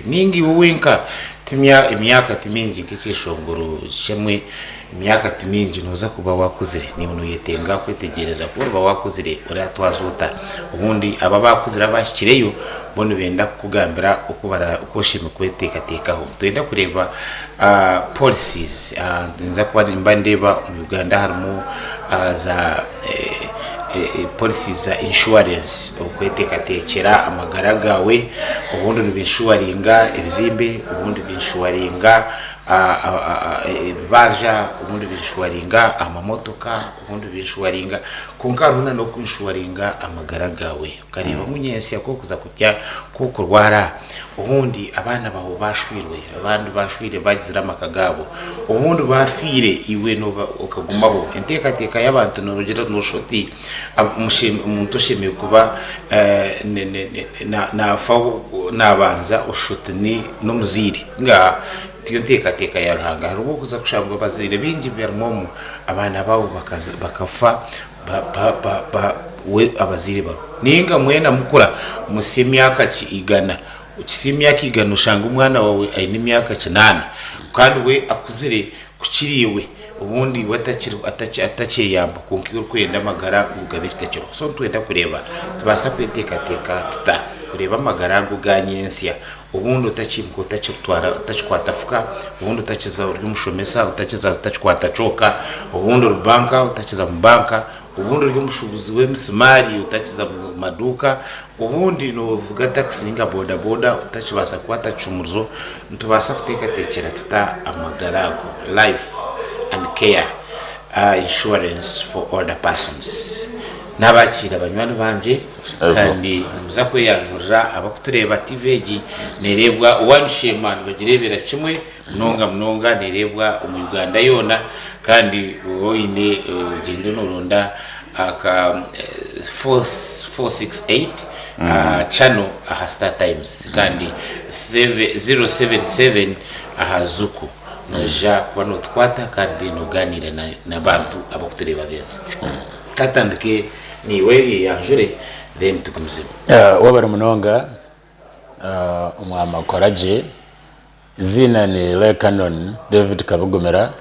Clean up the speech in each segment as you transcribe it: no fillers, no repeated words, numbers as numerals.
Nainga iwe wenka emyaka ti mingi nk'ekyeshongoro kimwe, emyaka ti mingi nooza kuba waakuzire. Naiwe nooyetenga kwetegyereza ku oriba waakuzire oraatwaza ota. Obundi abo abaakuzire abaahikireyo bo nibenda kukugambira oku oku oshemereire kweteekateekaho. Nitwenda kureeba policies, ninza kuba nimba ndeeba omu Uganda harimu za policies za insurance okweteekateekyera amagara gaawe, obundi nibinshuwaringa ebizimbe, obundi binshuwaringa ebibanja, obundi binshuwaringa amamotoka, obundi binshuwaringa kwonka hariho na n'okunshuwaringa amagara gaawe okareeba ngu nyentsya ku orikuza kurya ku orikurwara obundi abaana baawe baashwirwe abandi baashwire baagizire amaka gaabo obundi baafiire iwe nooba okagumaho enteekateeka y'abantu noogira nooshusha oti omuntu oshemereire kuba naafaho naabanza oshusha oti n'omuzaire nga tiyo nteekateeka ya Ruhanga hariho okuza kushanga abazaire baingi barimu omu abaana baabo bakafa we abazaire bariho nainga mwena mukura muhitsya emyaka igana okihitsya emyaka igana oshange omwana waawe aine emyaka kinaana kandi we akuzire kukira iwe obundi we atakyeyamba kwonka iwe orikwenda amagara ngu gabe gakiriho so nitwenda kureeba nitubaasa kweteekateeka tuta kureeba amagara ago ga nyentsya obundi otakiimuka otakitwara otakikwata fuka obundi otakiza ori omushomesa otakiza otakikwata kyoka obundi ori banka otakiza mu banka obundi ori omushuubuzi w'emisimaari otakiza mu maduuka obundi noovuga takisi nainga bodaboda otakibaasa kukwata kishumuruzo nitubaasa kuteekateekyera tuta amagara ago life and care insurance for older persons Naabakiira banywani bangye kandi nimuza kweyanjurira abarikutureeba. TV egi neereebwa One Sheema nibagireebera kimwe munonga munonga neereebwa omu Uganda yoona kandi waaba oine ogyende nooronda aka 468 channel aha Star Times kandi 077 aha Zuku noija kuba nootukwata kandi noogaaniira n'abantu abarikutureeba b'ensi. Katandike naiwe oyeyanjure then tugumizemu. Webare munonga omwami Koragye. Eiziina ni Lay Canon David Kabigumira,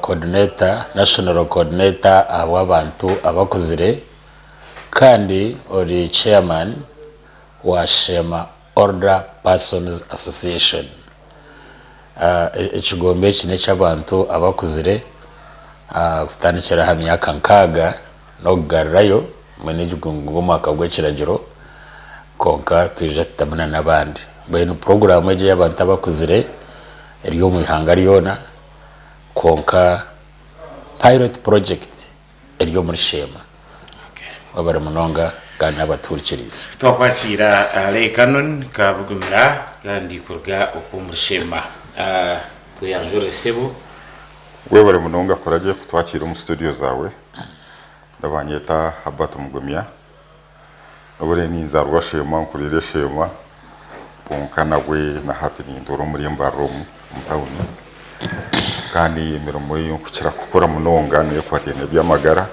coordinator, National Coordinator ahabw'abantu abakuzire kandi ori chairman wa Sheema Older Persons Association. Ekigombe eki n'eky'abantu abakuzire kutandikira aha myaka nkaaga n'okugarurayo mbwenu egi guri omwaka gw'ekiragiro kwonka twija tutamu na n'abandi. Mbwenu puroguraamu egi ey'abantu abakuzire eri omu ihanga ryona kwonka pilot project eri omuri Sheema. Webare munonga kandi n'abatuhurikiriize. Twakwakiira Lay Canon Kabugumira kandi kuruga okwo omuri Sheema. Tweyanjurire sebo. Webare munonga Kuragye kutwakiira omu studio zaawe. Nibanyeta Herbert Mugumya. N'obu rero ninzaarwa Sheema, nkuriire Sheema, kwonka nabwe na hati nintuura omuri Mbarara omu omu tawuni. Kandi emirimo ei nkukira kukora munonga n'ekwataine n'eby'amagara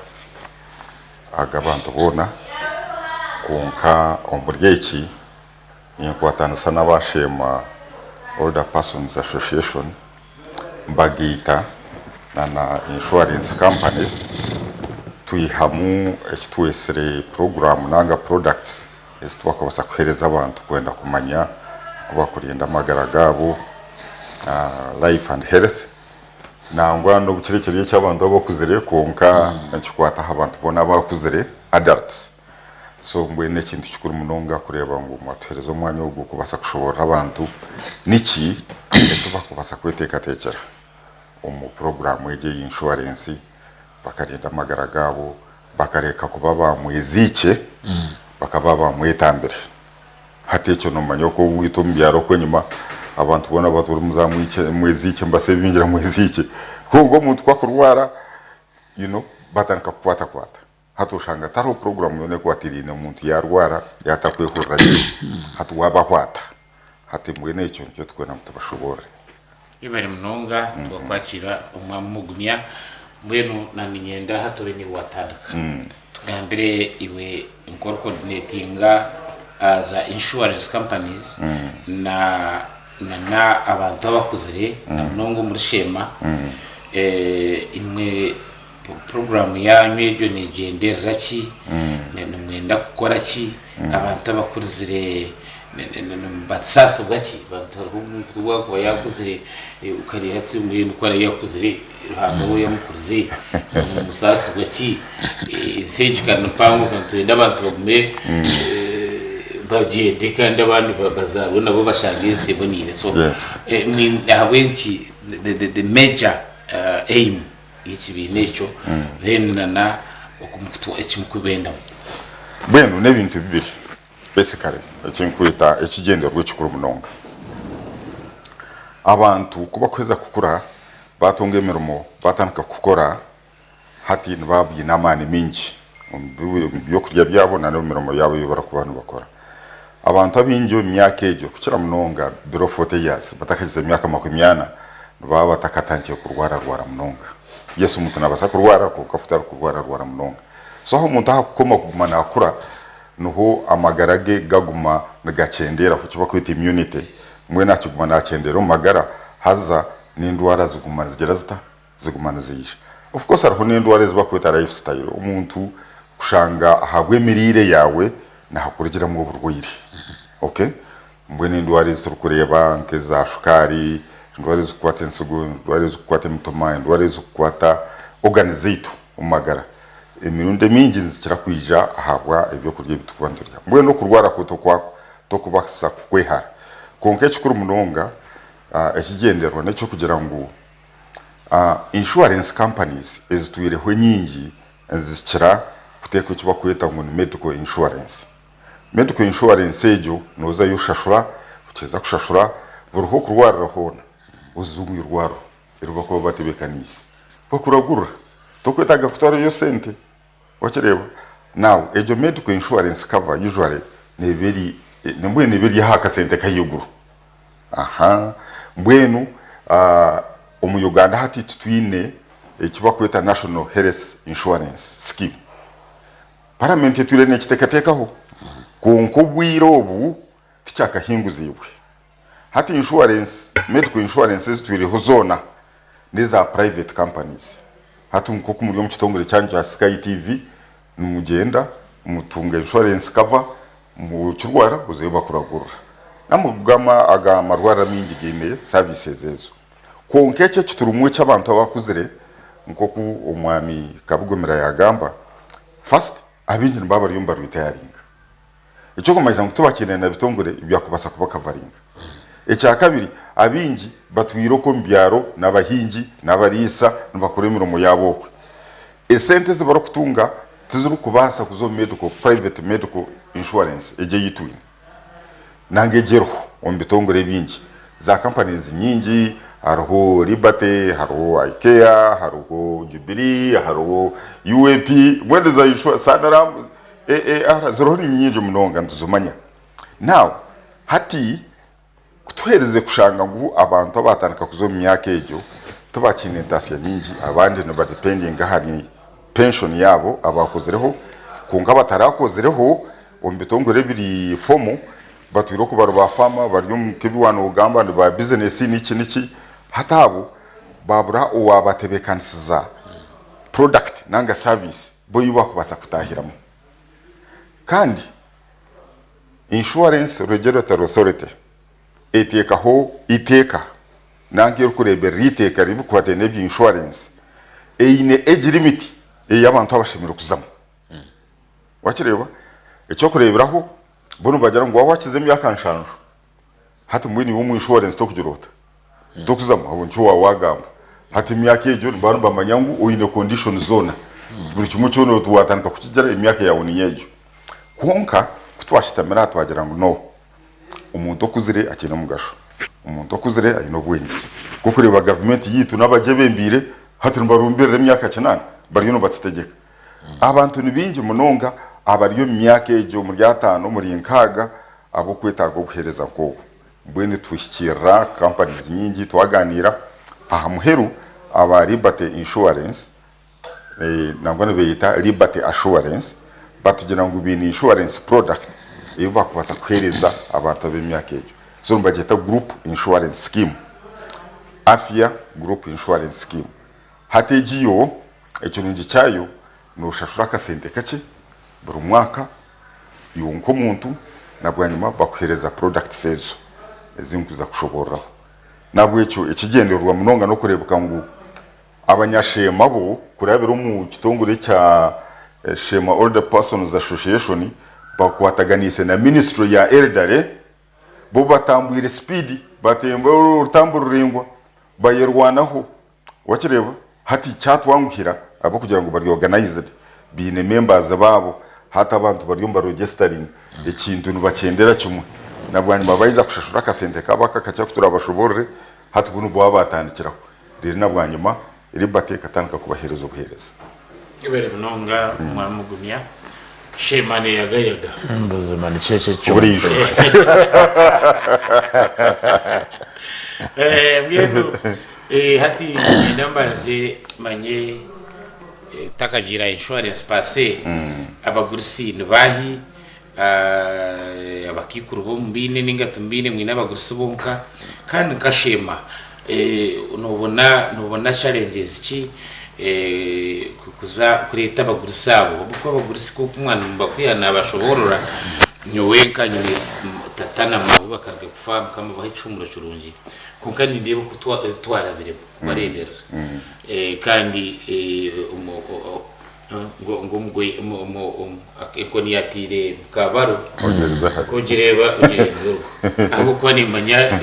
ag'abantu boona. Kwonka omuri eki ninkwatanisa n'aba Sheema Older Persons Association mbagaita na na insurance company twihamu eki twetsire puroguraamu nanga products ezi twakubaasa kuheereza abantu kwenda kumanya oku bakurinda amagara gaabo, life and health. Nangwa n'obu kiri kiri eky'abantu abakuzire kwonka nikikwata aha bantu boona abakuzire, adults. So mbwenu n'ekintu kikuru munonga kureeba ngu mwatuheereza omwanya ogu kubaasa kushoboorora abantu niki eki barikubaasa kweteekateekyera omu puroguraamu egi ey'inshuwarensi bakarinda amagara gaabo, bakareka kuba baamweziikye bakaba baamwetambire. Hati ekyo noomanya oku owaitu omu byaro okwo enyima abantu boona batuura omu za mweziikye nibasevingira mweziikye kwonka omuntu ku akurwara you know batandika kukwatakwata. Hati oshanga tihariho puroguraamu yoona ekwatiraine omuntu yaarwara yaatakwehurira gye hati waabahwata. Hati mbwenu ekyo nikyo turikwenda ngu tubashoboorore. Webare munonga twakwakira omwami Mugumya. Mbwenu na niinyenda hati obe niiwe waatandika. Tugambire iwe nk'orikodinetinga. za insurance companies na na abantu abakuzire na munonga omuri Sheema. Imwe puroguraamu yaanyu egyo neegyenderera ki? Nimwenda kukora ki? Abantu abakurizire nibasaasibwa ki? Abantu hariho omuntu ou arikuba yaakuzire okareeba oti mbwenu ku araabe yaakuzire Ruhanga we yamukurize nimusaasibwa ki? Ensi egi ka ni mpango ka nitwenda abantu bagume bagyende kandi abandi bazaarwe nabo bashange ensi eboneire. So ahabw'enki the major aim y'ekibiina ekyo then na eki mukubendamu? Mbwenu n'ebintu bibiri basically eki nkweta ekigyendererwa ekikuru munonga. Abantu ku bakuheza kukura batunga emirimo batandika kukora hati nibaba baine amaani maingi omu by'okurya byabo nana omu mirimo yaabo ei barikuba nibakora. Abantu abaingi omu myaka egyo kukira munonga below 40 years batakagize myaka 40 nibaba batakatandikire kurwararwara munonga. Yes omuntu nabaasa kurwara kwonka kutari kurwararwara munonga. So ahu omuntu ahakukoma kuguma nakura niho amagara ge gaguma nigakyendeera eki barikweta immunity mbwenu akiguma nakyendeera omu magara haza n'endwara ziguma nizigira zita? Ziguma niziija. Of course hariho n'endwara ezi barikweta life style omuntu kushanga ahabw'emiriire yaawe nihakurugiramu oburwaire okay mbwenu endwara ezi turikureeba nk'eza shukaari, endwara ezikukwata ensigo, endwara ezikukwata emitima, endwara ezikukwata organs zaitu omu magara emirundi emingi nizikira kwija ahabwa ebyokurya ebi turikuba niturya. Mbwenu okurwara kwo tokubaasa kukwehara kwonka ekikuru munonga ekigyendererwa n'eky'okugira ngu Insurance companies ezitwireho enyingi nizikira kuteeka eki barikweta ngu ni medical insurance. Medical insurance egyo nozayo oshashura, okiheza kushashura buri ahu okurwarira hoona oza omu irwariro eri barikuba batebeekaniise bakuragurira torikwetaaga kutwarayo sente wakireeba. Now egyo medical insurance cover usually neeba eri mbwenu neeba eri aha kasente k'ahaiguru. Aha mbwenu omu Uganda hati titwine eki barikweta National Health Insurance Scheme. Paramenti etwire nekiteekateekaho kwonka obwire obu tikyakahinguziibwe. Hati insurance, medical insurance ezitwireho zoona n'eza private companies. Hati nk'oku muri omu kitongore kyanyu kya Sky TV nimugyenda mutunga insurance cover mukirwara ozayo bakuragurira. Namugama aga marwariro amaingi gaine services ezo. Kwonka eki ekiturimu eky'abantu abakuzire nk'oku omwami Kabugumira yagamba, first abaingi nibaba bariyo nibaritayaringa. Eky'okumanyisa ngu tibakiine na bitongore ebyakubasa kubakavaringa. Ekyakabiri, abaingi batwire okwo omu byaro n'abahingi n'abariisa nibakora emirimo yaabo okwe. Esente ezi barikutunga tizirikubaasa kuza omu medical, private medical insurance egi ei twine nanga egi eriho omu bitongore ebingi. Za companies nyingi hariho Liberty, hariho IKEA, hariho Jubilee, hariho UAP, mbwenu za insure, Sanlam, AAR ziriho ni nyingi munonga nituzimanya. Now hati kutuherize kushanga ngu abantu abatandika kuza omu myaka egyo tibakiine ntasya nyingi abandi nibadependinga ahari pension yaabo abakozireho kwonka abatarakozireho omu bitongore ebiri formal batwire oku bari ba farmer bari omu nk'ebi waanogamba ni ba business niki niki hati abo babura owaabatebeekanisiza product nanga service bo ei bakubaasa kutaahiramu. Kandi Insurance Regulatory Authority eteekaho eiteeka nanka erikureeberera eiteeka ririkukwatiraine n'ebya inshuwarensi eine age limit ei abantu abashemereire kuzamu. Wakireeba? Eky'okureeberaho bo nibagira ngu waaba wakize emyaka nshanju hati mbwenu iwe omu inshuwarensi tokugira ota? Tokuzamu aho nikyo waaba waagamba. Hati emyaka egyo nibaba nibamanya ngu oine condition zoona buri kimwe kyona waatandika kukigira emyaka yaawe niyo egyo. Kwonka ku twashutamire aha twagira ngu no, omuntu okuzire akiine omugasho, omuntu okuzire aine obwengye. Nk'okureeba gavumenti yaitu n'abagyebembeire hati nibarumbirira emyaka kinaana bariyo nibatutegyeka. Abantu ni baingi munonga abari omu myaka egyo omuri ataano, omuri nkaaga ab'okwetaaga obuheereza nk'obu. Mbwenu tuhikirira companies nyingi twaganiira, aha muheru aba Liberty Insurance nangwa nibeyeta Liberty Assurance batugira ngu baine insurance product ei bakubaasa kuheereza abantu ab'emyaka egyo. So nibagyeta Group Insurance Scheme, Afya Group Insurance Scheme. Hati egi yo ekirungi kyayo noshashura akasente kakye buri mwaka iwe nk'omuntu na bwanyima bakuheereza products ezo ezi nkuza kushoboororaho. Nahabwekyo ekigyendererwa munonga n'okureebeka ngu Abanyasheema bo kurabira omu kitongore ekya Sheema Older Persons Association bakwataganiise na minisiture ya Elderly bo batambwire sipiidi batemba orutambu ruraingwa bayerwanaho wakireeba hati kyatwanguhira ahabw'okugira ngu bari organized baine members baabo hati abantu bariyo nibaregisitaringa ekintu nibakyendera kimwe na bwanyima baija kushashura akasente kaabo aka akakye aku turabashoboorore hati bunu baba batandikiraho. Reero na bwanyima Liberty ekatandika kubaheereza obuheereza. Mwebare munonga Mwami Mugumya. Sheema neyagayaga. Buzima nikyo ekyo Buriijo. Mbwenu hati niinyenda mbanze manye takagiira insurance per se, abagurusi nibaahi? Abakaikuru bo mubaine nainga timubaine mwine abagurusi bonka kandi nkasheema nobona nobona challenges ki kuza kureeta abagurusi abo ahabw'okuba abagurusi nk'oku omwana Mubakwiha nabashoboorora nyowe nka nyine tata na maawe bakaruga kufa mukama abahe ekihumuro kirungi kwonka nindeeba oku twarabiremu kubareeberera kandi Ngu enkoni yataire Kabaro ku ogireeba ogirenza orwo ahabw'okuba nimmanya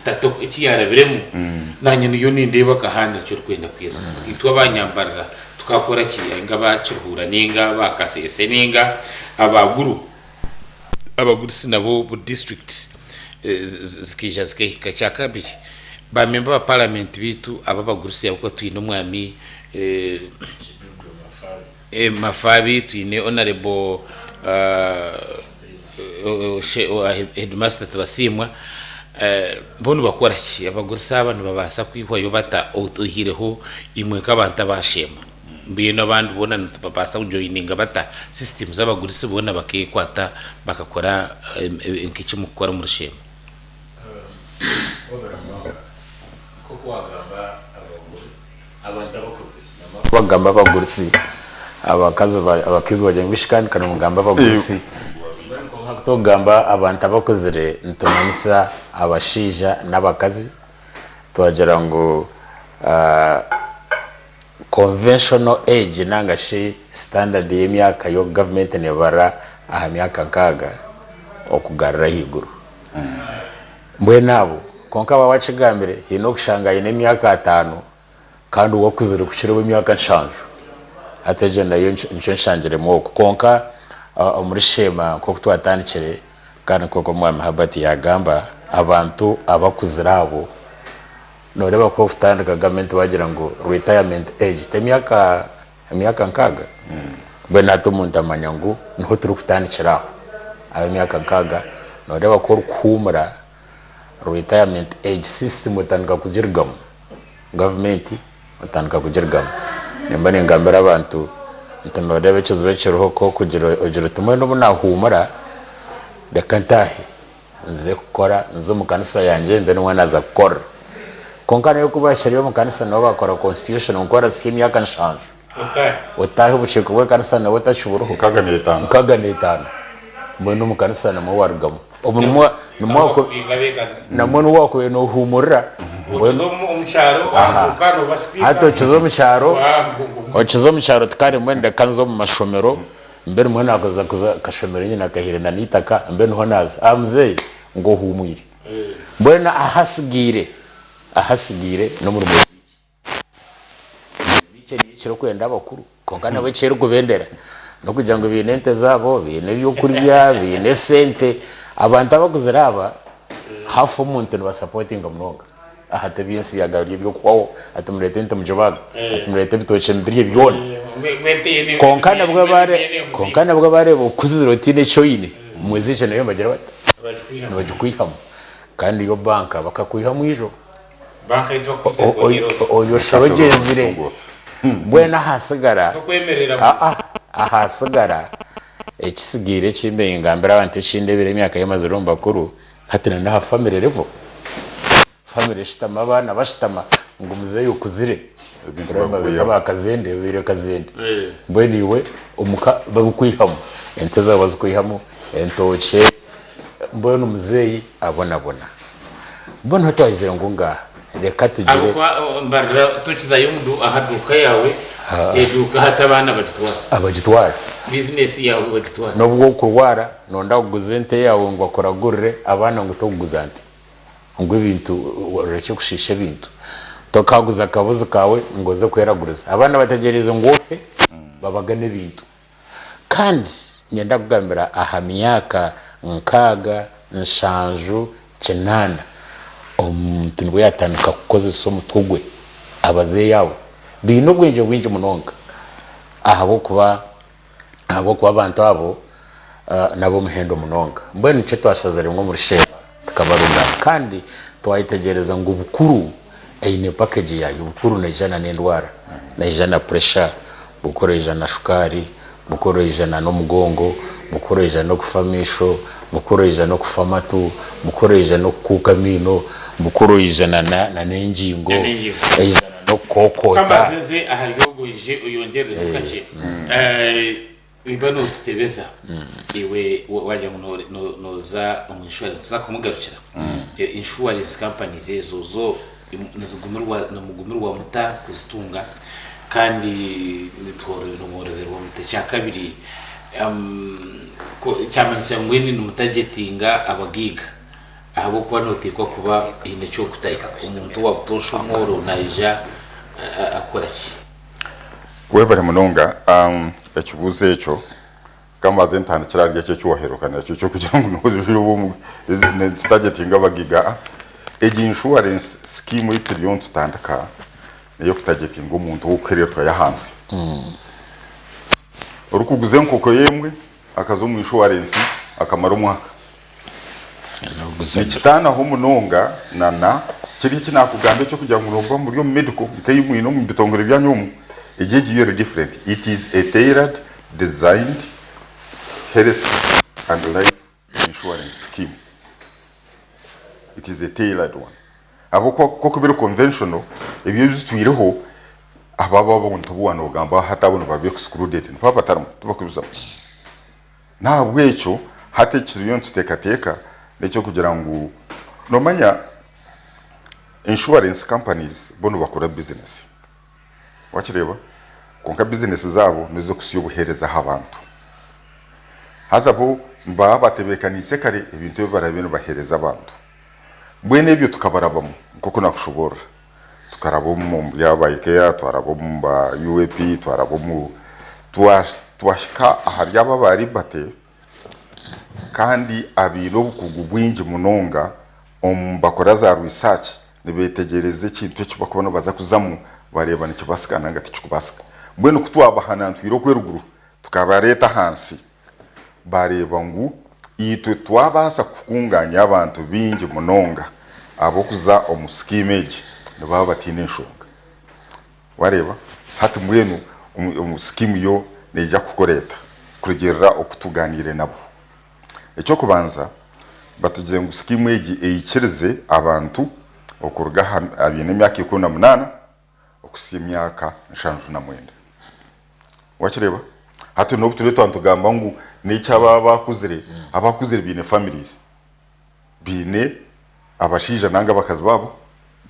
tata eki yaarabiremu naanye niyo nindeeba akahanda nikyo orikwenda kwiruka. Itwe abanyambarara tukakora ki ninga aba Kiruhura ninga aba Kasese ninga aba Gulu abagurusi nabo buri district zikaija zikahika. Ekyakabiri ba memba ba paramenti baitu aba abagurusi ahabw'okuba twine omwami Mafabi, twine Honourable Headmaster Tibasiimwa, bo nibakora ki? Abagurusi aba nibabaasa kwihwayo bata oihireho imwe nk'abantu abaasheema? Mbwenu abandi boona nibabaasa kujoyininga bata sisitimu z'abagurusi boona bakeekwata bakakora nk'eki murikukora omuri Sheema? Bagamba abagurusi abakazi abakaikuru bagira ngu shi kandi nimugamba abagurusi kwonka ku turikugamba abantu abakuzire nitumanyisa abashaija n'abakazi twagira ngu conventional age nanga shi standard y'emyaka yo gavumenti nebara aha myaka nkaaga okugarura ahaiguru. Mbwenu abo, kwonka waaba wakigambire, haine okushanga aine emyaka ataano kandi we akuzire kukira ow'emyaka nshanju. Hati egyo nayo nikyo nshangiremu okwo. Kwonka omuri Sheema nk'oku twatandikire kandi nk'oku Omwami Herbert yaagamba, abantu abakuzire abo nooreeba ku okutandika gavumenti baagira ngu retirement age ti emyaka Emyaka nkaaga? Mbwenu hati omuntu amanya ngu niho turikutandikira aho. Ab'emyaka nkaaga nooreeba ku orikuhuumura retirement age system otandika kugirugamu, gavumenti otandika kugirugamu. Nimba ningambira abantu nti nooreeba ekizibu ekiriho ku okugira ogira oti mbwenu obu naahuumura reka ntaahe nze kukora, nze omu kanisa yangye mbe nimwo naaza kukorera. Kwonka nayo ku baahikire omu kanisa nabo baakora constitution ngu ku orasya emyaka nshanju otaahe obukiiko bw'ekanisa nabwo otakiburiho. Nkaaga n'etaano. Nkaaga n'etaano. Mbwenu omu kanisa nimwo warugamu. Obu nimwo nimwo waku namwo niwo waakubaire noohuumurira. Okiza omu kyaro waambuka nooba sipiika. Hati okiza omu kyaro, okiza omu kyaro oti kare mbwenu reka nze omu mashomero Mbe nimwo naakuza kuza kashomero nyine akahiire na n'eitaka mbe niho naaza. Ah muzeeyi ngu ohuumwire. Mbwenu ahasigaire, ahasigaire n'omurimo ziikye. Ziikye niyo ekirikwenda abakuru kwonka nabo eki erikubendera n'okugira ngu baine ente zaabo, baine ebyokurya, baine esente. Abantu abakuzire aba hafu omuntu nibasapotinga munonga. Hati eby'ensi byagaba biri eby'okuhwaho, hati mureete ente mugibage, hati mureete ebitookye mubirye byona. Kwonka nabwo bare, kwonka nabwo bareeba okuzire otiine eki oine, muzikye nayo nibagira bata? Nibagikwihamu. Kandi yo banka bakakwihamu ijo. Oyoshora ogyenzire. Mbwenu ahasigara, aa, ahasigara. Ekisigaire eki mbaire ningambira abantu eki ndebire emyaka ei mazire omu bakuru, hati na n'aha family level, family eshutama abaana bashutama ngu muzeeyi okuzire, Ebintu oraba babikwihamu. ba kazende obaire kazende, mbwenu iwe omuka babikwihamu, ente zaawe bazikwihamu, entookye, mbwenu muzeeyi abonabona. Mbwenu hati twahizire ngu ngaaha reka tugire. Ahabw'okuba mbarira tokizayo omu aha duuka yaawe, eduuka hati abaana bagitwara. Abagitwara. Bizinesi yaawe bagitwara. N'obu okurwara noyenda kuguza ente yaawe ngu bakuragurire, abaana ngu tokuguza nte ngu ebintu orekye kushiisha ebintu. Tokaguza kabuzi kaawe ngu oze kweraguriza. Abaana bategyereize ngu ofe babagane ebintu. Kandi niinyenda kugambira aha myaka nkaaga, nshanju, kinaana, omuntu nibwo yaatandika kukozesa omutwe gwe. Abazeeyi abo baine obwengye bwingi munonga ahabw'okuba ahabw'okuba abantu abo n'ab'omuhendo munonga. Mbwenu nikyo twashazire ngu omuri Sheeba tukabarundaana kandi twayetegyereza ngu bukuru eine package yaayo. Bukuru naija na n'endwara, naija na pressure, bukuru aija na shukaari, bukuru aija na n'omugongo, bukuru aija n'okufa amaisho, bukuru aija n'okufa amatu, bukuru aija n'okukuuka amaino, bukuru aija na na n'engingo, N'engingo. aija na n'okukokoota. Kambanze nze ahari ogwo oije oyongyereremu kakye. Iba notutebeza iwe wagira ngu noza omu insurance tuza kumugarukira insurance companies ezo zo nizigumirwa nimugumirwa muta kuzitunga kandi nimworoberwa muta ekyakabiri kyamanyisa ngu mbwenu nimutagetinga abagaiga ahabw'okuba noteekwa kuba oine ekyokutayo omuntu owabutoosha omworo naija akora ki? Webare munonga ekibuuzo ekyo. Kambanze ntandikire ahari eki eki waheruka nakyo eky'okugira ngu nitutagetinga abagiga. Egi insurance scheme ei turiyo nitutandika n'ey'okutagetinga omuntu ow'okuhererukayo ahansi. Orikuguza enkoko ye emwe akaza omu insurance akamara omwaka. Nikitaanaho munonga na na kiri eki naakugamba eky'okugira ngu nooba muri omu medical nk'ei mwine omu bitongore byanyu omu, egi egi yo eri different. It is a tailored, designed health and life insurance scheme. It is a tailored one. Ahabw'okuba nk'oku biri conventional, ebyo ebizitwireho abo abantu abu waanoogamba hati abo nibaba excluded, nibaba batarimu, tibakubizamu. N'ahabw'ekyo hati eki turiyo nituteekateeka n'eky'okugira ngu noomanya insurance companies bo nibakora bizinesi. Wakireeba? Kwonka bizinesi zaabo n'ez'okutsya obuheereza aha bantu. Haza bo nibaba batebeekaniise kare ebintu ebi baraabe nibaheereza abantu. Mbwenu ebyo tukabarabamu nk'oku naakushoboorora. Tukaraba omu byaba IKEA, twaraba omu ba UAP, twaraba omu twahika ahari abo aba Liberty kandi abaine obukugu bwingi munonga omu bakora za research nibeetegyereza ekintu eki barikuba nibaza kuzamu bareeba nikibaasika nari tikikubaasika. Mbwenu ku twabahanantwire okwo eruguru tukabareeta ahansi baareeba ngu itwe twabaasa kukunganya abantu baingi munonga ab'okuza omu sikiimu egi nibaba bataine nshonga. Wareeba? Hati mbwenu omu sikiimu yo neija kukora eta kurugiirira oku tugaaniire nabo? Eky'okubanza, batugizire ngu sikiimu egi eikirize abantu okuruga aha abaine emyaka 18 okuhitsya emyaka 79. Wakireeba? Hati n'obu turiyo twaba nitugamba ngu n'eky'aba abakuzire, abakuzire baine families, baine abashaija nanga abakazi baabo,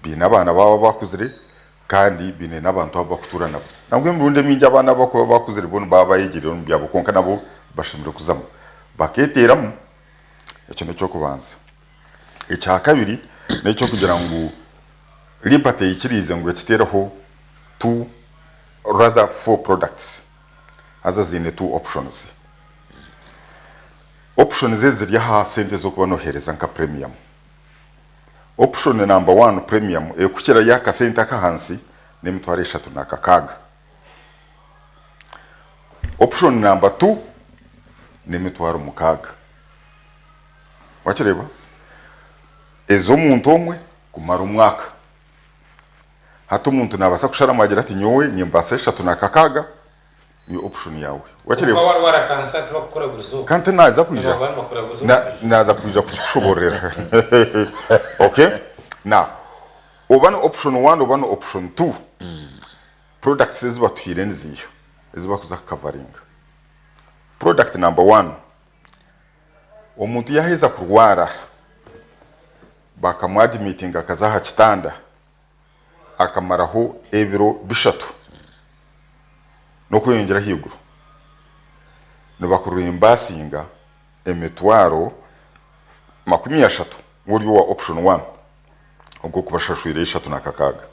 baine abaana baabo abakuzire kandi baine n'abantu abu bakutuura nabo. Nangwa emirundi emingi abaana abu bakuba bakuzire bo nibaba bayegyire omu byabo kwonka nabo bashemereire kuzamu baketeeramu. Ekyo n'eky'okubanza. Ekyakabiri n'eky'okugira ngu Liberty eyikiriize ngu ekiteereho two rather 4 products haza ziine 2 options. Options ezi ziri aha sente ez'okuba noheereza nka premium. Option number one premium ekukirayo akasente ak'ahansi n'emitwaro 36. Option number 2 n'emitwaro 6. Wakireeba? Ez'omuntu omwe kumara omwaka. Hati omuntu naabaasa kusharamu agire ati nyowe nimbaasa 36. Niyo option yaawe. Kwonka Wakireeba? warwara kansa tibakukora buri zooba. Kandi naaza kwija Nibaba nibakora buri zooba na, kwija. naaza kwija kukikushobororera. Okay? Now, oba ni option one oba ni option two, products ezi batuhaire niziiha ezi bakuza kukavaringa? Product number one, omuntu yaaheza kurwara bakamuadimitinga akaza aha kitanda, akamaraho ebiro bishatu n'okweyongyera ahaiguru, nibakurimbasinga emitwaro 30 ori owa option one ogwo okubashashwire eshatu na kakaaga.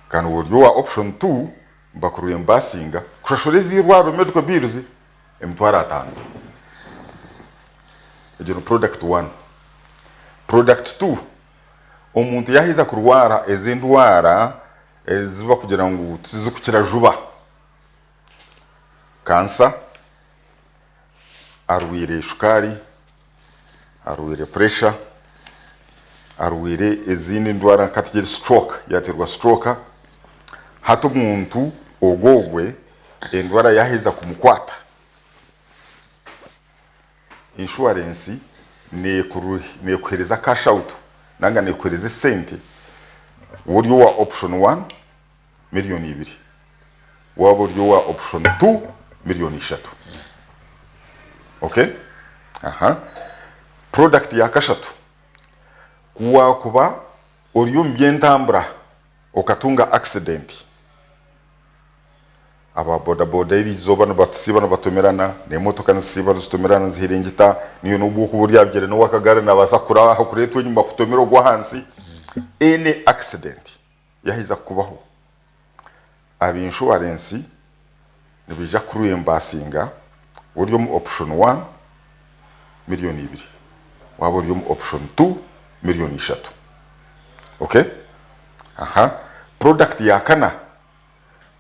Kandi ori owa option two nibakurimbasinga kushashura ez'eirwariro medical bills emitwaro ataano. Egyo ni product one. Product two, Omuntu yaaheza kurwara ezi endwara ezi barikugira ngu tizirikukira juba, kansa, arwaire shukaari, arwaire puresha, arwaire ezindi ndwara nka tugire stroke, yaateerwa stroke, hati omuntu ogwo ogwe endwara yaaheza kumukwata, Inshuwarensi neekuhereza cash out nanga neekuhereza esente waaba ori owa option one miriyoni ibiri, waaba ori owa option two miriyoni ishatu. Okay? Aha. Product ya kashatu, ku waakuba ori omu by'entambura okatunga accident, Aba boda boda eri izooba nibasiiba nibatomerana, n'emotoka nizisiiba nizitomerana nizihiringita, naiwe n'obu okuba ori aha bigyere n'ow'akagaari naabaasa kureetwa enyima akutomere ogwe ahansi. Any accident yaaheza kukubaho, aba inshuwarensi nibaija kukurwembasinga ori omu option one miriyoni ibiri, waaba ori omu option two miriyoni ishatu. Okay? Aha. Product ya kana.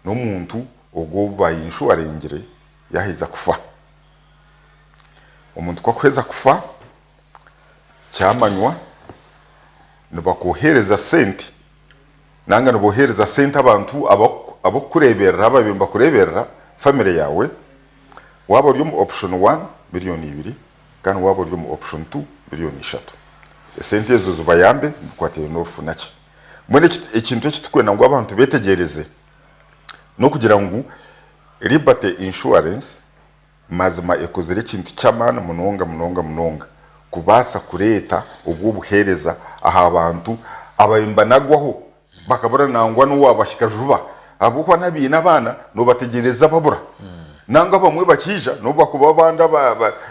N'omuntu ogwo ou bainshuwaringire yaaheza kufa. Omuntu ku akuheza kufa, kyamanywa nibakwohereza sente nanga nibohereza sente abantu abarikukureeberera ababaire nibakureeberera, famire yaawe, waaba ori omu option one miriyoni ibiri kandi waaba ori omu option two miriyoni ishatu. Esente ezo zibayambe mubikwatiraine n'orufu nakye. Mbwenu ekintu eki turikwenda ngu abantu beetegyereze n'okugira ngu Liberty Insurance mazima ekozire ekintu ky'amaani munonga munonga munonga kubaasa kureeta obwo obuheereza aha bantu ababaire nibanagwaho bakabura nangwa n'owaabahika juba ahabw'okuba n'abaine abaana noobategyereza babura. Nangwa abamwe bakiija n'obu bakuba abandi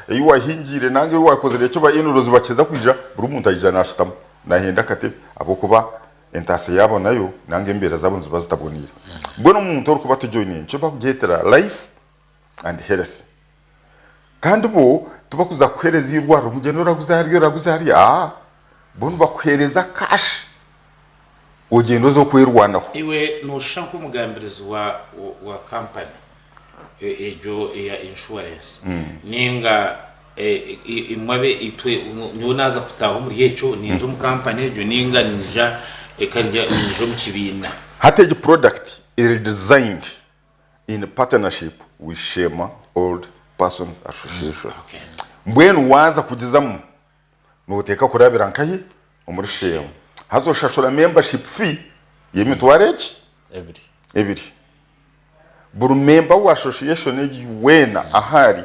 ei waahingiire nanga ei waakozire eki ba in-laws bakiza kwija buri muntu aija naashutama. Nahenda akatebe ahabw'okuba entaasya yaabo nayo nanga embeera zaabo niziba zitaboniire. Mbwenu omuntu orikuba atujoininga nikyo bakugyetera life and health. Kandi bo tibakuza kukuheereza eirwariro ngu gyenda oraguze hariya oraguze hariya aa bo nibakuheereza cash ogyende oze okwerwanaho. Iwe nooshusha nk'omugambirizi wa wa kampani egyo eya inshuwarensi ninga Imwe abe itwe nyowe naaza kutaaha omuri ekyo ninza omu kampani egyo ninga niinyija eka niinyija omu kibiina. Hati egi product eri designed in partnership with Sheema Old Persons Association. Mbwenu waaza kugizamu nooteeka kurabira nkahi? Omuri Sheema. Haza oshashura membership fee y'emitwaro eki? Ebiri. Buri memba wa association egi weena ahu ari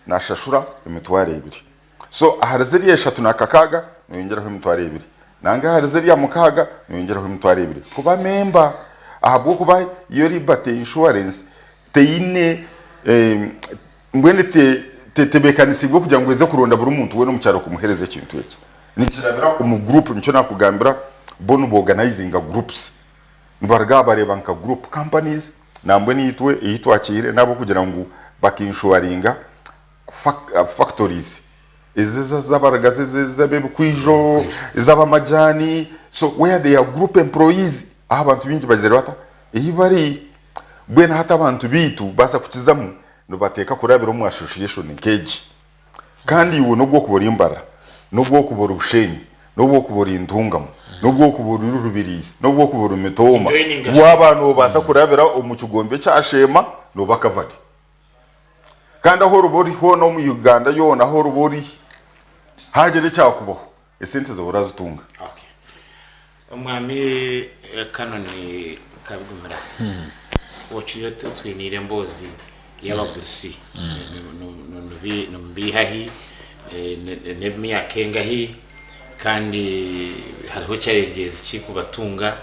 nashashura emitwaro ebiri. So ahari ziriya eshatu na kakaaga noyongyeraho emitwaro ebiri. Nanga ahari ziriya mukaaga noyongyeraho emitwaro ebiri kuba memba. Ahabw'okuba yo Liberty Insurance teine mbwenu tetebeekanisiibwe kugira ngu eze kuronda buri muntu weena omu kyaro kumuheereza ekintu eki. Nikirabira omu group nikyo naakugambira bo niboganizinga groups. Nibaruga aha bareeba nka group companies nambwenu itwe ei twakiire n'ahabw'okugira ngu bakinshuwaringa factories ezi ez'abaragazi ez'ebikwijo ez'abamajaani so where they are group employees ahu abantu baingi bagizire bata ei bari mbwenu hati abantu baitu baaza kukizamu nibateeka kurabira omu association nk'egi. Kandi iwe n'obu okuba ori Mbarara, n'obu okuba ori Bushenyi, n'obu okuba ori Ntungamo, n'obu okuba ori Rubirizi, n'obu okuba ori Mitooma, Joininga waaba noobaasa kurabira omu kigombe kya Sheema, Nooba covered. Kandi ahu oriba ori hoona omu Uganda yoona ahu oriba ori, haagira ekyakubaho, esente zaawe orazitunga. Okay. Omwami Canon Kabigumira, okiriyo twiniire emboozi y'abagurusi nimubiiha hi, n'emyaka engahi kandi hariho challenges ki kubatunga,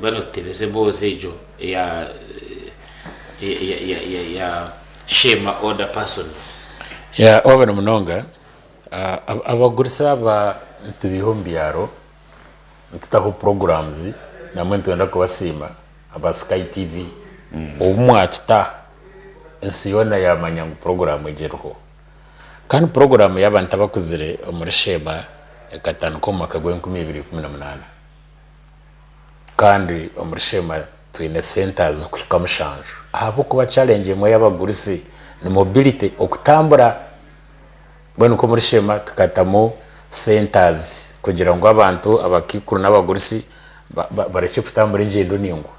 banu tutebeze emboozi egyo eya ya Sheema Older Persons. Yeah, wabona munonga Abagurusi aba nitubiiha omu byaro nitutaho programs namwe nitwenda kubasiima aba Sky TV obu mwatuta ensi yoona yamanya ngu program egi eriho. Kandi program y'abantu abakuzire omuri Sheema ekatandika omu mwaka gw'enkumi ibiri ikumi na munaana. Kandi omuri Sheema twine centers kuhika mushanju ahabw'okuba challenge emwe y'abagurusi ni mobility okutambura. Mbwenu nk'omuri Sheema tukatamu centres kugira ngu abantu abakaikuru n'abagurusi barekye kutambura engyendo ndaingwa.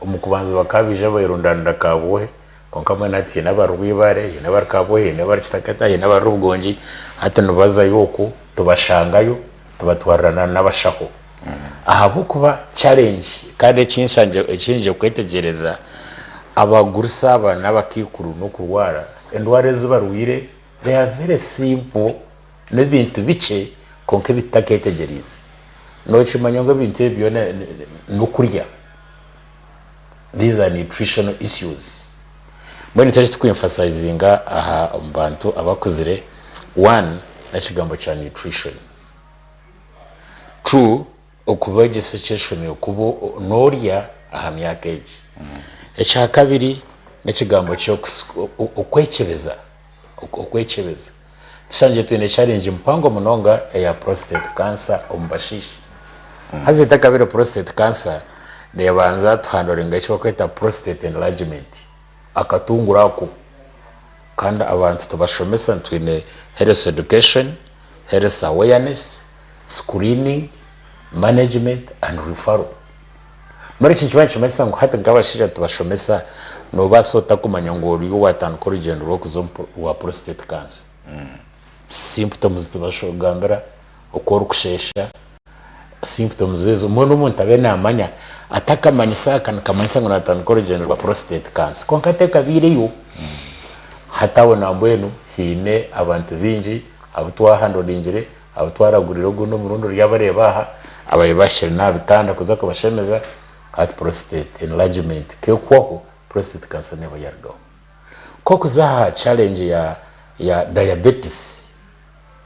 Omu kubanza bakaba baija bayerundaanira Kabwohe kwonka mbwenu hati haine abari Rwibare, haine abari Kabwohe, haine abari Kitakata, haine abari Rubwongi, hati nibazayo okwo tubashangayo tubatwarirana n'abashaho. Ahabw'okuba challenge kandi eki kwetegyereza abagurusi aba n'abakaikuru n'okurwara, endwara ezi barwaire They are very simple n'ebintu bikye kwonka ebi tutaketegyereize. Nokimanya ngu ebintu ebi byona n'okurya. These are nutritional issues. Mbwenu nikyo eki tuku-emphasizinga aha omu bantu abakuzire, one n'ekigambo kya nutrition. Two, Okubegyesa ekyeshumyo kuba norya aha myaka egi. Ekyakabiri nekigambo kyokwekyebeza, okwekyebeza. Tushangire twine challenge mpango munonga eya prostate cancer omu bashaija. Haza etakabire prostate cancer nebanza tuhandoringa ekibakweta prostate enlargement, akatunguru ako. Kandi abantu tubashomesa twine health education, health awareness, screening, management and referral. Mbwenu eki nikiba nikimanyisa ngu hati nk'abashaija tubashomesa noobaasa ota kumanya ngu oriyo waatandika orugyendo rw'okuza omu rwa prostate cancer. Symptoms tubashogambira oku orikusheesha, symptoms ezo mbwenu omuntu abe naamanya atakamanyisa aka nikamanyisa ngu naatandika orugyendo rwa prostate cancer kwonka tekabaireyo. Hati aho nambwenu haine abantu baingi abu twahandolingire Abu twaragurire ogundi omurundi oryabareeba aha, ababaire bahikire n'aha bitanda kuza kubashemeza, hati prostate enlargement kekuhwaho, prostate cancer neeba yarugaho. Kokuza aha challenge ya ya diabetes,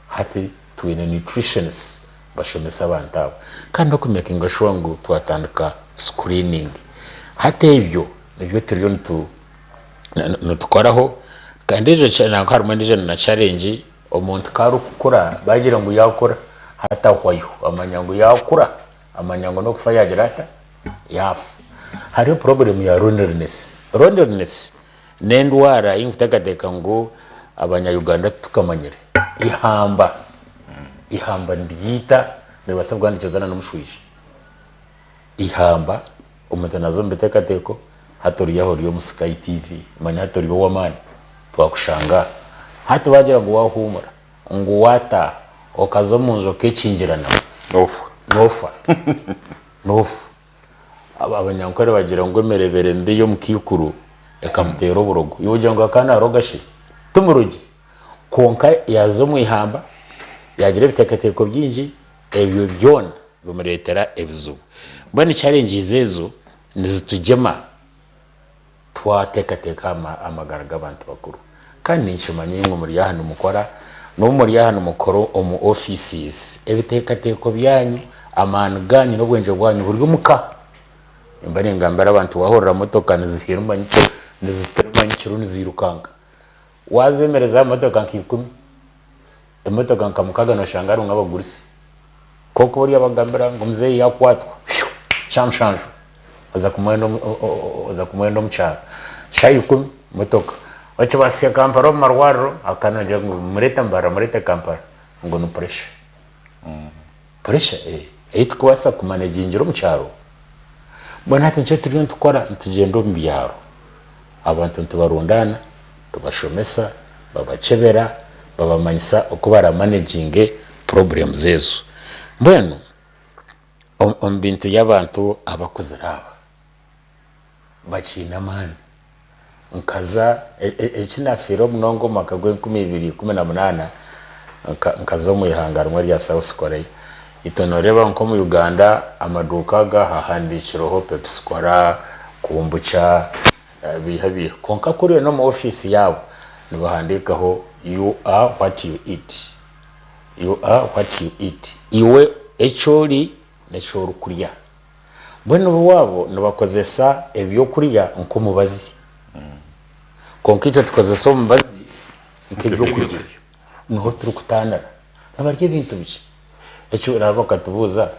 hati twine nutritionists bashomesa abantu abo. Kandi n'oku makinga sure ngu twatandika screening. Hati ebyo nibyo turiyo nitu nitukoraho, kandi endiijo nangwa harimu endiijo na challenge. Omuntu ku arikukura bagira ngu yaakura hati ahwayo amanya ngu yaakura amanya ngu n'okufa yaagira ata yaafa. Hariho problem ya loneliness. Loneliness n'endwara ei nkuteekateeka ngu abanya Uganda titukamanyire. Eihamba, eihamba niriita niribaasa kuhandikiza na n'omushwija. Eihamba omuntu naaza omu biteekateeko hati ori aho ori omu Sky TV manya hati ori ow'amaani twakushanga aha. Hati baagira ngu waahuumura ngu waataaha okaza omu nju okeekingirana Noofa. Noofa. Noofa. Abanyankore bagira ngu emireebere mibi y'omukaikuru ekamuteera oburogo. Iwe ogira ngu akaba naaroga shi? Timurogi. Kwonka yaaza omu ihamba yaagira ebiteekateeko bingi ebyo byona bimureetera ebizibu. Mbwenu challenges ezo nizitugyema twateekateeka aha magara g'abantu bakuru. Kandi ninkimanya imwe muri aha nimukora, n'obu muri aha nimukora omu offices, ebiteekateeko byanyu, amaani gaanyu n'obwengye bwanyu buri omu ka. Nimba ningambira abantu waahurira motoka nizihirima nyekiro, nizitirima nyekiro niziirukanga, waazemereza aha motoka nka ikumi, Emotoka nka mukaga noshanga harimu abagurusi kwonka oriya abagambira ngu muzeeyi yakwatwa shaaha mushanju oza kumwenda oza kumwenda omu kyaro shaaha ikumi motoka okibasya Kampala omu marwariro akanogira ngu murete Mbarara murete Kampala ngu ni pressure pressure ei tukubaasa kumanegingira omu kyaro mbwenu hati nikyo turiyo nitukora nitugyenda omu byaro. Abantu nitubarundaana, tubashomesa, babakyebera, babamanyisa oku baramanaginge problems ezo. Mbwenu omu bintu by'abantu abakuzire aba, bakiine amaani. Nkaza, eki nafiireho munonga omu mwaka gw'enkumi ibiri ikumi na munaana, nkaza omu ihanga rimwe rya South Korea. Itwe noreeba nk'omu Uganda amaduuka aga hahandiikireho Pepsi Cola, Kombucha, biiha biiha. Kwonka kuriya n'omu ofiisi yaabo nibahandiikaho you are what you eat, you are what you eat, iwe eki ori n'eki orikurya. Mbwenu bo waabo nibakozesa ebyokurya nk'omubazi. Kwonka itwe tukozesa omubazi nk'ebyokurya. Niho turikutaanira. Nibarya ebintu bikye. Eki oraabe bakatubuuza,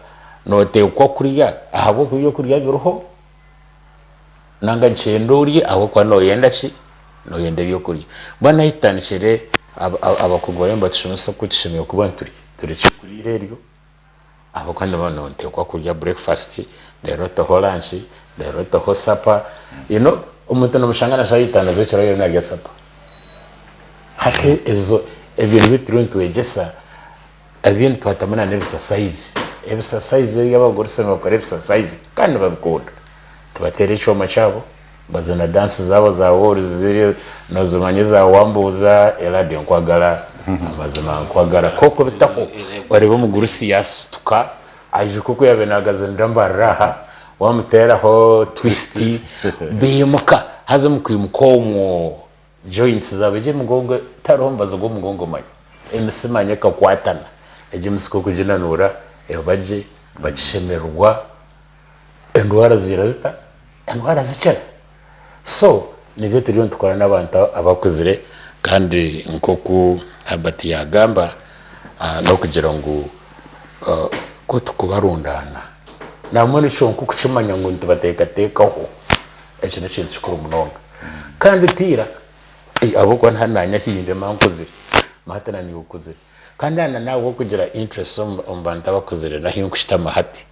nooteekwa kurya ahabw'okuba ebyokurya biriho nanga nikyenda orye ahabw'okuba nooyenda ki? Nooyenda ebyokurya. Mbwenu ahu tutandikire abakugu bariyo nibatushomesa oku tushemereire kuba niturya. Turekye kuriira eryo ahabw'okuba niba nooteekwa kurya breakfast reero oteho lunch reero oteho supper. You know omuntu noomushanga na shaaha itaano z'ekiro ariyo naarya supper. Hati ezo ebyo nibyo turiyo nitwegyesa ebindi twatamu na n'ebisasayizi. Ebisasayizi ebi abagurisi nibakora ebisasayizi kandi nibabikunda. Tibateera ekyoma kyabo, bazina dansi zaabo za woruzi nozimanya eza wambuuza elade nkwagala amazima nkwagala kokubitaho oreeba omugurusi yasituka aijuka oku yabaire nagazinira mbarara aha wamuteraho twist baimuka haza omu kwimuka omwo joints zaabo egi emigongo tihariho omubazi gw'omugongo manya emitsi manya ekakwatana egi emitsi ku orikuginanuura eba gye bagishemererwa. Endwara zigira zita? Endwara zikira. So nibyo turiyo nitukora n'abantu abakuzire kandi nk'oku Herbert yaagamba n'okugira ngu ku tukubarundaana nambwenu kyonka okukimanya ngu nitubateekateekaho ekyo n'ekintu kikuru munonga. Kandi tiira ahabw'okuba naanye ahi ndi mba nkuzire, hati na naiwe okuzire. Kandi na naawe okugira interest omu bantu abakuzire n'ahu orikushutama hati,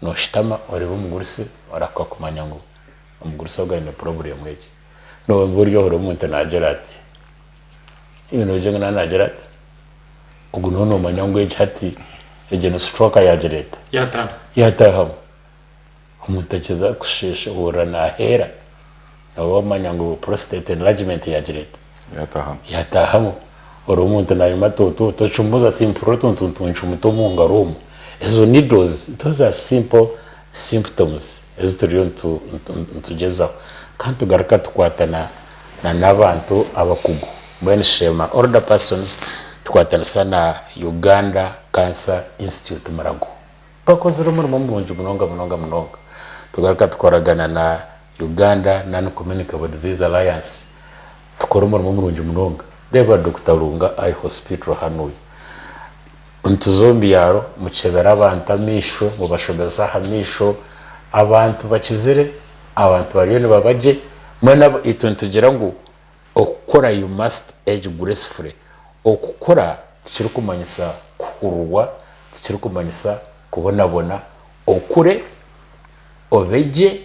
nooshutama oreeba omugurusi orahuka kumanya ngu omugurusi ogu aine problem egi. Nooba ori ohurira omuntu naagira ati, iwe noogira ngu naaba naagira ata? Ogu nooba noomanya ngu egi hati egi ni stroke yaagira eta? Yaataahamu. Omuntu akiza kusheesha ohurira naaheera, nooba wamanya ngu prostate enlargement yaagira eta? Yataahamu. Yataahamu. Ori omuntu naayuma atuutu, okimubuuza ati mpurira otuntu nituncumita omu ngaro omu. Ezo needles, those are simple symptoms ezi turiyo nitugyezaho. Kandi tugaruka tukwatana na n'abantu abakugu. Mbwenu Sheema Older Persons tukwatanisa na Uganda Cancer Institute Murago. Bakozire omurimo murungi munonga munonga munonga. Tugaruka tukoragana na Uganda Non Communicable Disease Alliance tukora omurimo murungi munonga. Reeba Dokita Lunga Eye Hospital hanuya. Nituza omu byaro mukyebera abantu amaisho, mubashomesa aha maisho, abantu bakizire, abantu bariyo nibaba gye. Mbwenu itwe nitugira ngu Okukura you must age gracefully Okukura tikirikumanyisa kuhururwa, tikirikumanyisa kubonabona, okure, obe gye,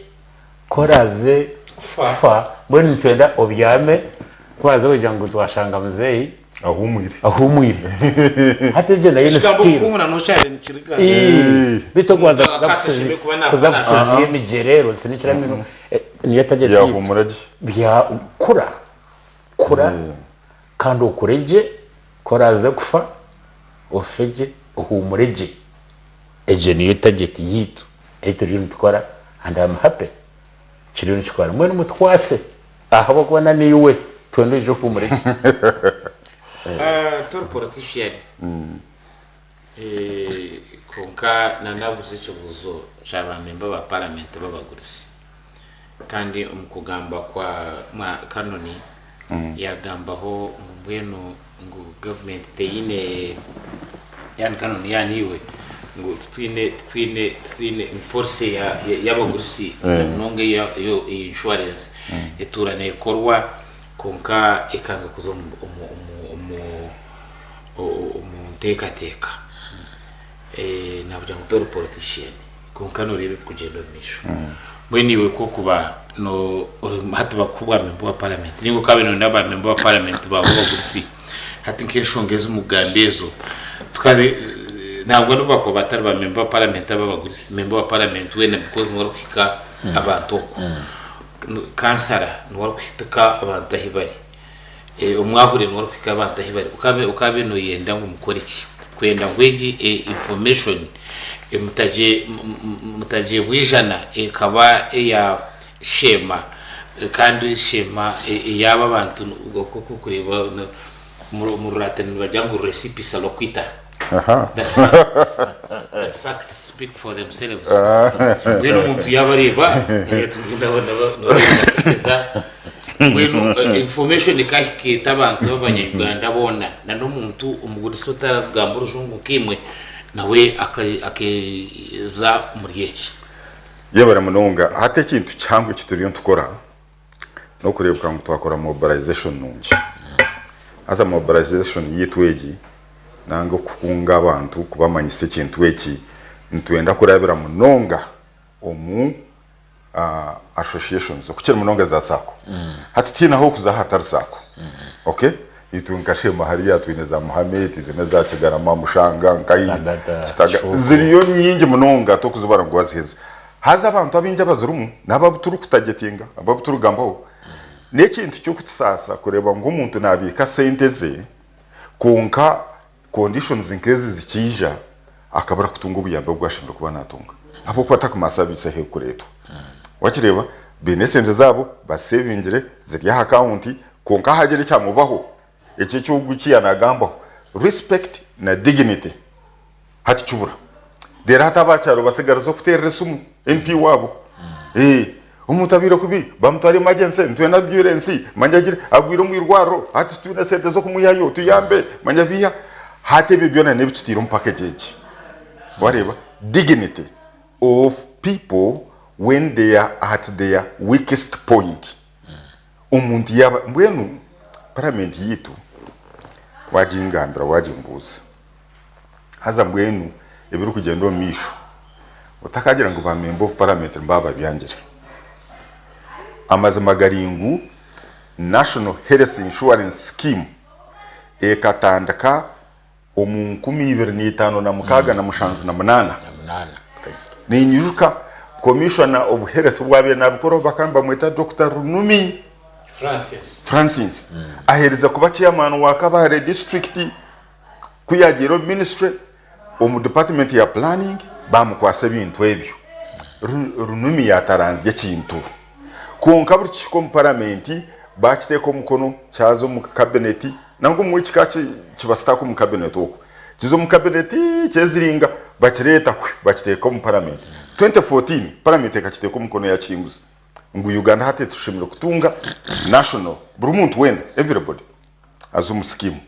ku oraaze kufa, mbwenu nitwenda obyame, ku baraza kugira ngu twashanga muzeeyi Ahuumwire. ahuumwire. Hati egyo nayo ni Ekigambo skill. kuhuumura nokyari nikiriga. Beitu okubanza Omuntu kuza akashemereire kuba nafa kuza nafa. kusizya emigyera ero sinikira minu niyo target yaitu. Yahuumura gye. Bya kura kura kandi okure gye ku oraaze kufa ofe gye ohuumure gye. Egyo niyo target yaitu ei turiyo nitukora and am happy kiriyo nikikora. Mbwenu mutukwase ahabw'okuba na naiwe twenda oije ohuumure gye. Tori politician kwonka nanabuuza ekibuuzo kya ba memba ba paramenti b'abagurusi. Kandi omu kugamba kwa Kanoni yagambaho ngu mbwenu ngu gavumenti teyine yani Kanoni yani iwe ngu titwine titwine titwine policy y'abagurusi namunonga eya inshuwarensi etuura nekorwa kwonka ekanga kuza omu omu nteekateeka. Nakugira ngu tori politician. Kwonka nooreeba ebirikugyenda omu maisho. Mbwenu iwe ku orikuba hati bakuha obwa memba wa paramenti nainga okaabaire nooyenda ba memba wa paramenti baawe abagurusi, hati nk'enshonga ezi mukugamba ezo, tukabe nangwa n'obu baakuba batari ba memba wa paramenti aba abagurusi, memba wa paramenti weena because niwe arikuhika abantu okwo. Kansara niwe arikuhika abantu ahu bari. Omwahure niwe arikuhika abantu ahu bari. Okaabaire nooyenda ngu mukore ki kwenda ngu egi information mutagyebwa ijana ekaba eya sheema kandi sheema eyaaba abantu oku orikureeba omu Ruraatini nibagira ngu recipe loquita. That facts speak for themselves. Mbwenu omuntu yaaba areeba nabona Mbwenu information ekahika eta abantu b'abanya-Uganda boona na n'omuntu omugurisi otarikugamba orujungu nkaimwe nawe akeeza omuri eki? Yebare munonga. Hati ekintu kihango eki turiyo nitukora n'okureebeka ngu twakora mobilization nungi. Haza mobilization yaitu egi nanga okukunga abantu kubamanyisa ekintu eki, nitwenda kurabira munonga omu associations okukira munonga za sacco. Hati tihaine ahokuza ahatari sacco. Okay? Itwe nka Sheema hariya twine za Muhame, twine za Kigarama, Mushanga, Nkayi, Kitagata, Kitaga, Kishuuku. ziriyo nyingi munonga tokuzibara ngu waziheza. Haza abantu abaingi abazirimu n'abo abu turikutagetinga, abo abu turikugambaho. N'ekintu ky'okutusaasa kureeba ngu omuntu naabiika sente ze kwonka Conditions nk'ezi zikiija akabura kutunga obuyambi obu ashemereire kuba natunga ahabw'okuba takumanya service ahu erikureetwa. Wakireeba? Baine esente zaabo bazisevingire ziri aha akawunti kwonka hagira ekyamubaho ekyo eki ogu eki yaanagambaho respect na dignity hati kibura. Reero hati abaakyaro batsigariza okuteerera esimu MP waabo. Omuntu abaire kubi bamutwara emergency nitwenda ambulance manya agire agwire omu irwariro hati titwine sente z'okumwihayo tuyambe manya biiha hati ebyo byona n'ebi tutaire omu package egi wareeba dignity of people when they are at their weakest point omuntu yaaba mbwenu paramenti yaitu wagingambira wagimbuuza Haza mbwenu ebirikugyenda omu maisho otakagira ngu ba member of parliament nibaba babyangire. Amazima gari ngu National Health Insurance Scheme ekatandika omu 2056 na Ninyijuka Commissioner of Health owaabaire naabikoraho bakaba nibamweta Dokita Runumi Francis. Francis. Aheerize kuba chairman wa Kabale district. Ku yaagiire omu minisitule, omu dipatimenti ya pulaningi baamukwatsa ebintu ebyo. Runumi yaataranzya ekintu. Kwonka buri kihika omu paramenti, baakiteeka omukono kyaza omu kabineti, nangwa obumwe kikaba kibasitaaka omu kabineti okwo. Kiza omu kabineti kyeziringa, bakireeta hwi bakiteeka omu paramenti. 2014 paramenti ekakiteeka omukono yaakihinguza ngu Uganda hati tushemereire kutunga national, buri muntu weena, everybody, aze omu sikiimu.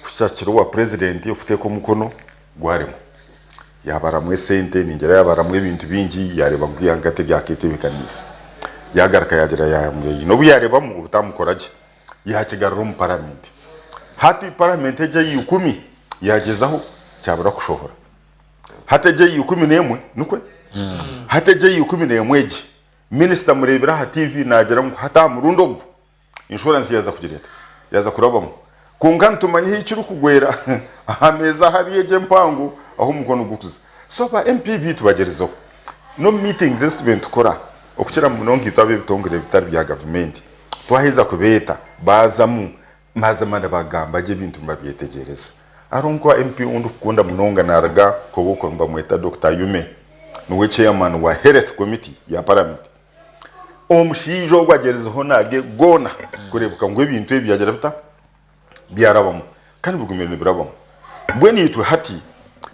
Kuhikya kiro owa purezidenti okuteeka omukono gwaremwa. Yaabaramu esente, ningira yaabaramu ebintu bingi, yaareeba ngu eihanga tiryaketebekaniise. Yaagaruka yaagira yaamweyine. Obu yaareebamu obutamukora gye, yaakigarura omu paramenti. Hati paramenti egi eya ikumi yaagyezaho kyabura kushohora. Hati egi eya 11, nikwe? Hati egi eya 11 egi, minisita mureebire aha tiivi naagira ngu hati aha murundi ogu, Inshuwarensi yaaza kugira eta? Yaaza kurabamu. Kwonka nitumanya ahu kirikugwera, aha meeza ahari egyo empango ahu omukono gurikuza. So ba MP beitu bagyerizeho. N'omu meetings ezi tubaire nitukora, okukira munonga itwe ab'ebitongore ebitari bya gavumenti, twaheza kubeeta baazamu, mazima nibagamba gye ebintu nibabyetegyereza. Hariho nka MP ou ndikukunda munonga naaruga Koboko nibamweta Dokita Ayume, niwe chairman wa Health Committee ya Paramenti. Omushaija ogu agyerizeho nage goona kureebeka ngu ebintu ebi byagira bita? Byarabamu kandi bigumire nibirabamu. Mbwenu itwe hati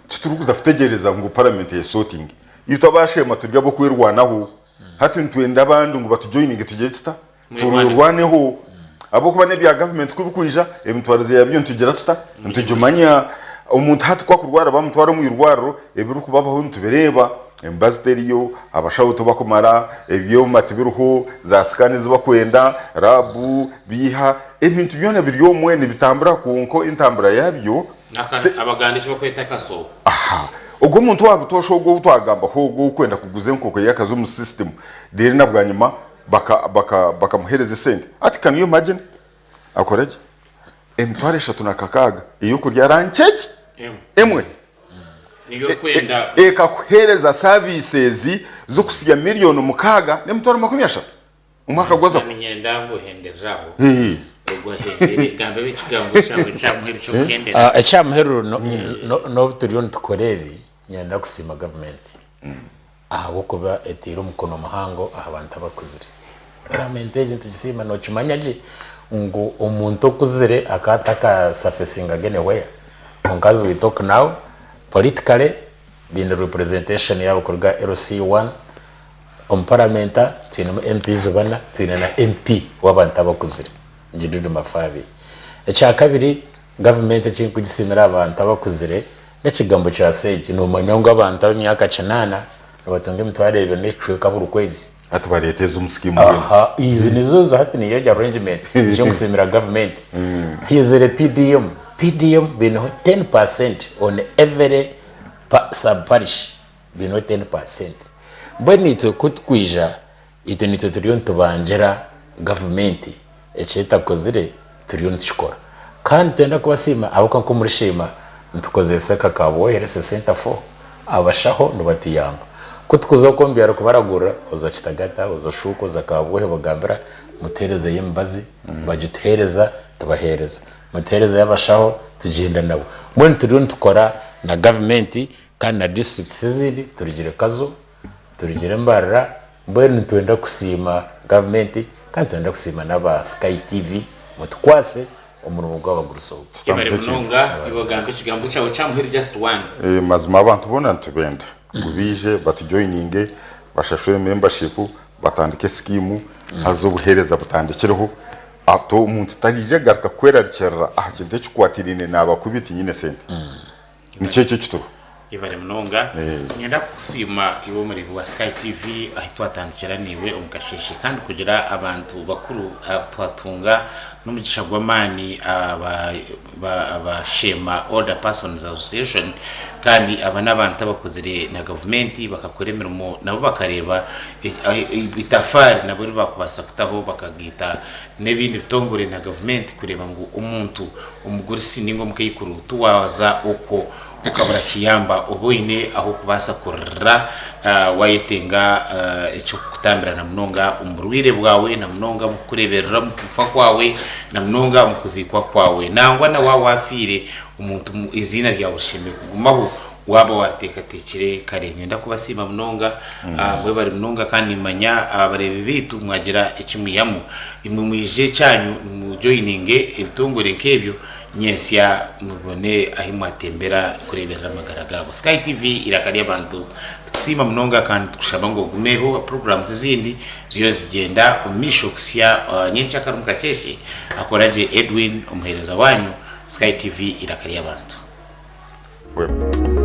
titurikuza kutegyereza ngu paramenti esotinge. Itwe abaasheema turi ab'okwerwanaho. Hati nitwenda abandi ngu batujoyininge tugire tuta? Turwerwaneho. Ahabw'okuba n'ebya gavumenti ku birikwija, emitwarize yaabyo nitugira tuta? Nitugimanya. Omuntu hati ku akurwara bamutwara omu irwariro, ebirikubabaho nitubireeba, emibazi teriyo, abashaho tibakumara, ebyoma tibiriho, za sikaani ezi barikwenda, raabu, biiha, ebintu byona biri omwe nibitambura kwonka entambura yaabyo Abaganda eki barikweta akasoobo. Aha. Ogwo omuntu owa butoosha ogwo ou twagambaho ogwo orikwenda kuguza enkoko ye akaza omu system reero na bwanyima baka baka bakamuheereza esente. Hati can you imagine? Akora gye? Emitwaro 36 ey'okurya ranch egi Emwe. emwe Niyo orikwenda. Ekakuheereza services z'okusiya miriyoni 6 n'emitwaro 30 omwaka gwaza ku. Niinyenda ngu ohenderere aho. Ee. Ogwo ahendere. Gamba ekigambo kyawe ekya muheru ky'okuhendera. Ekya muheru n'obu turiyo nitukora ebi, niinyenda kusiima gavumenti ahabw'okuba etaire omukono muhango aha bantu abakuzire. Paramenti egi nitugisiima, nookimanya gye ngu omuntu okuzire akaba atakasurfacingaga anywhere kwonka as we talk now, politically baine representation yaabo kuruga LC1, Omu paramenta twinemu MPs bana, twine na MP w'abantu abakuzire, Ngidudu Mafabi. Ekyakabiri, gavumenti eki nkugisiimira aha bantu abakuzire n'ekigambo kya Sage. Noomanya ngu abantu ab'emyaka kinaana nibatunga 20,000 buri kwezi. Hati bareeta ezi omu scheme mbwenu. Aha, izi nizo zi hati niyo egi arrangement nikyo nkusiimira gavumenti. Haizire PDM, PDM baineho 10% on every sub parish. Baineho 10%. Mbwenu itwe ku tukwija, itwe nitwe turiyo nitubangira gavumenti eki etakozire turiyo nitukikora. Kandi nitwenda kubasiima ahabw'okuba nk'oku murisiima nitukozesa aka Kabwohe Health Centre for abashaho nibatuyamba. Ku tukuza okwo omu byaro kubaragurira, oza Kitagata, oza Shuuka, oza Kabwohe obagambira mutuheerezeyo emibazi, bagituheereza tubaheereza. Mutuheerezeyo abashaho tugyenda nabo. Mbwenu turiyo nitukora na gavumenti Kandi na districts ezindi turugire Kazo, turugire Mbarara, mbwenu nitwenda kusiima gavumenti kandi nitwenda kusiima n'aba Sky TV mutukwatse omurimo gw'abagurusi ogu. Yebare Tutambuze ekintu. munonga iwe ogamba ekigambo kyawe kyamuheru just one. Mazima abantu boona nitubenda ngu baije batujoininge bashashure membership batandike scheme haza obuheereza butandikireho ato omuntu tariija kugaruka kwerarikirira aha kintu ekikwatiraine naaba kubi tinyine sente. Nikyo ekyo ekituriho. Yebare munonga. Niinyenda kukusiima iwe omureebi wa Sky TV ahu twatandikira naiwe omu kasheeshe kandi kugira abantu bakuru abu twatunga n'omugisha gw'amaani aba aba Sheema Older Persons Association kandi aba n'abantu abakozire na gavumenti bakakora emirimo nabo bakareeba itafaari nabo eri baakubaasa kutaho bakagaita n'ebindi bitongore na gavumenti kureeba ngu omuntu Omugurusi ninga omukaikuru tiwaza okwo okabura kiyamba oba oine ah'okubaasa kurira wayetenga eky'okukutambira na munonga omu burwaire bwawe na munonga omu kukureeberera omu kufa kwawe na munonga omu kuziikwa kwawe. Nangwa na waaba waafiire omuntu eiziina ryawe rishemereire kugumaho waaba waateekateekire kare. Niinyenda kubasiima munonga, mwebare munonga kandi niimanya abareebi baitu mwagira eki mwihamu. Imwe mwije kyanyu mujoyininge ebitongore nk'ebyo nyentsya mubone ahi mwatembera kureeberera amagara gaabo. Sky TV eiraka ry'abantu tukusiima munonga kandi tukushaba ngu ogumeho programs ezindi ziriyo nizigyenda omu maisho kuhitsya nyenkyakare omu kasheeshe. Akora gye Edwin omuheereza wanyu, Sky TV eiraka ry'abantu. Webale.